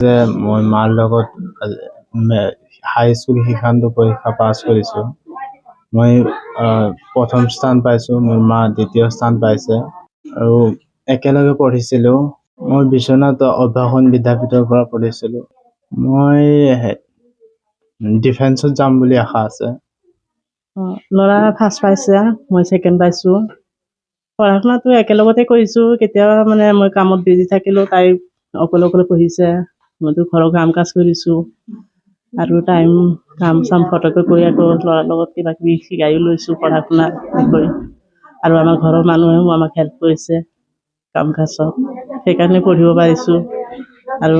যে মই মাৰ লগত হাই স্কুল শিক্ষান্ত পৰীক্ষা পাছ কৰিছোঁ। মই প্ৰথম স্থান পাইছোঁ, মোৰ মা দ্বিতীয় স্থান পাইছে আৰু একেলগে পঢ়িছিলোঁ। মই বিশ্বনাথ অভ্যাসন বিদ্যাপীঠৰ পৰা পঢ়িছিলোঁ। মই ডিফেন্সত যাম বুলি আশা আছে। ল'ৰা ফাৰ্ষ্ট পাইছে, মই ছেকেণ্ড পাইছোঁ। পঢ়া শুনাটো একেলগতে কৰিছোঁ। কেতিয়াবা মানে মই কামত বিজি থাকিলেও তাই অকলে অকলে পঢ়িছে। মইতো ঘৰৰ কাম কাজ কৰিছোঁ আৰু টাইম কাম চাম ফটককৈ কৰি আকৌ ল'ৰাৰ লগত কিবা কিবি শিকায়ো লৈছোঁ পঢ়া শুনাৰ বিষয়ে। আৰু আমাৰ ঘৰৰ মানুহেও আমাক হেল্প কৰিছে কাম কাজত, সেইকাৰণে পঢ়িব পাৰিছোঁ আৰু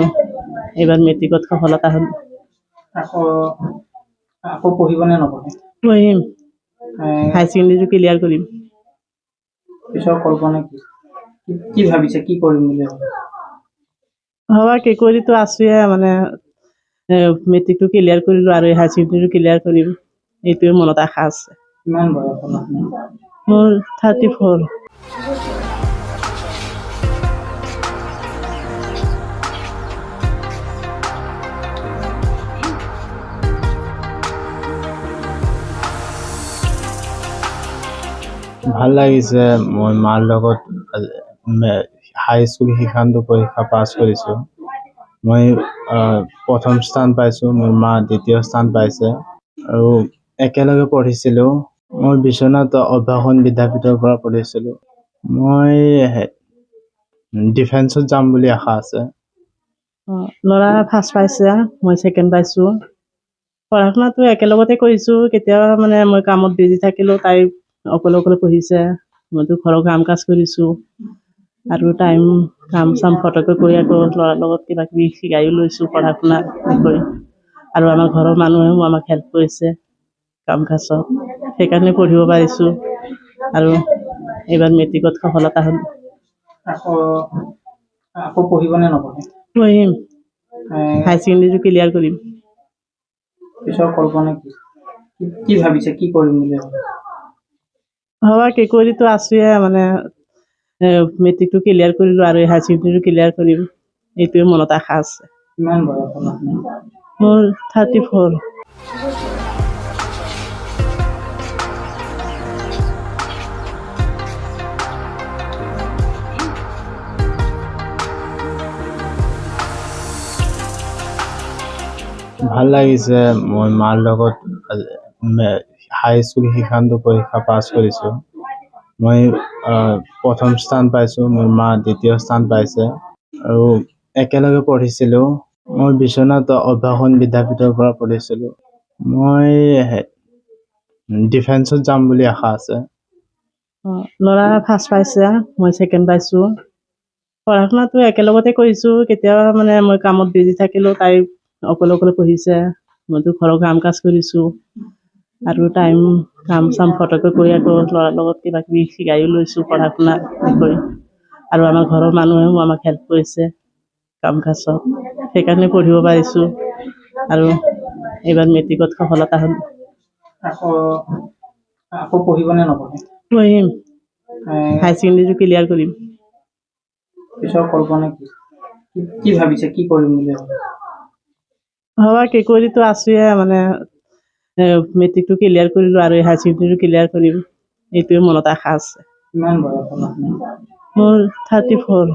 এইবাৰ মেট্ৰিকত সফলতা হ'ল। আকৌ আকৌ পঢ়িবনে নপঢ়ে? পঢ়িম, হাই ছেকেণ্ডেৰীটো ক্লিয়াৰ কৰিম। পিছৰ কল্পনা কি? কি ভাবিছে, কি কৰিম বুলি ভাবিছে? ভবা কি কৰিতো আছোৱে, মানে মেট্ৰিকটো ক্লিয়াৰ কৰিলোঁ আৰু হাই ছেকেণ্ডেৰীটো ক্লিয়াৰ কৰিম, এইটোৱে মনত আশা আছে। কিমান বয়স হ'ল আপোনাৰ? মোৰ 34। ভাল লাগিছে, মই মাৰ লগত হাই স্কুল শিক্ষান্ত পৰীক্ষা পাছ কৰিছোঁ। মই প্ৰথম স্থান পাইছোঁ, মোৰ মা দ্বিতীয় স্থান পাইছে আৰু একেলগে পঢ়িছিলোঁ। মই বিশ্বনাথ অভ্যাসন বিদ্যাপীঠৰ পৰা পঢ়িছিলোঁ। মই ডিফেন্সত যাম বুলি আশা আছে। ল'ৰা ফাৰ্ষ্ট পাইছে, মই ছেকেণ্ড পাইছোঁ। পঢ়া শুনাটো একেলগতে কৰিছোঁ। কেতিয়াবা মানে মই কামত বিজি থাকিলেও তাই অকলে অকলে পঢ়িছে। মইতো ঘৰৰ কাম কাজ কৰিছোঁ আৰু টাইম কাম চাম ফটককৈ কৰি আকৌ ল'ৰাৰ লগত কিবা কিবি শিকায়ো লৈছোঁ পঢ়া শুনাৰ বিষয়ে। আৰু আমাৰ ঘৰৰ মানুহেও আমাক হেল্প কৰিছে কাম কাজত, সেইকাৰণে পঢ়িব পাৰিছোঁ আৰু এইবাৰ মেট্ৰিকত সফলতা হ'ল। আকৌ আকৌ পঢ়িবনে নপঢ়ে? পঢ়িম, হাই ছেকেণ্ডেৰীটো ক্লিয়াৰ কৰিম। পিছৰ কল্পনা কি? কি ভাবিছে, কি কৰিম বুলি ভাবিছে? ভবা কি কৰিতো আছোৱে, মানে মেট্ৰিকটো ক্লিয়াৰ কৰিলোঁ আৰু হাই ছেকেণ্ডেৰীটো ক্লিয়াৰ কৰিম, এইটোৱে মনত আশা আছে। কিমান বয়স হ'ল আপোনাৰ? মোৰ 34। ভাল লাগিছে, মই মাৰ লগত হাই স্কুল শিক্ষান্ত পৰীক্ষা পাছ কৰিছোঁ। মই প্ৰথম স্থান পাইছোঁ, মোৰ মা দ্বিতীয় স্থান পাইছে আৰু একেলগে পঢ়িছিলোঁ। মই বিশ্বনাথ অভ্যাসন বিদ্যাপীঠৰ পৰা পঢ়িছিলোঁ। মই ডিফেন্সত যাম বুলি আশা আছে। ল'ৰা ফাৰ্ষ্ট পাইছে, মই ছেকেণ্ড পাইছোঁ। পঢ়া শুনাটো একেলগতে কৰিছোঁ। কেতিয়াবা মানে মই কামত বিজি থাকিলেও তাই অকলে অকলে পঢ়িছে। মইতো ঘৰৰ কাম কাজ কৰিছোঁ আৰু টাইম কাম চাম ফটককৈ কৰি আকৌ ল'ৰাৰ লগত কিবা কিবি শিকায়ো লৈছোঁ পঢ়া শুনাৰ বিষয়ে। আৰু আমাৰ ঘৰৰ মানুহেও আমাক হেল্প কৰিছে কাম কাজত, সেইকাৰণে পঢ়িব পাৰিছোঁ আৰু এইবাৰ মেট্ৰিকত সফলতা হ'ল। আকৌ আকৌ পঢ়িবনে নপঢ়ে? পঢ়িম, হাই ছেকেণ্ডেৰীটো ক্লিয়াৰ কৰিম। পিছৰ কল্পনা কি? কি ভাবিছে, কি কৰিম বুলি ভাবিছে? ভবা কি কৰিতো আছোৱে, মানে মেট্ৰিকটো ক্লিয়াৰ কৰিলোঁ আৰু হাই ছেকেণ্ডেৰীটো ক্লিয়াৰ কৰিম, এইটোৱে মনত আশা আছে। কিমান বয়স হ'ল আপোনাৰ? মোৰ 34।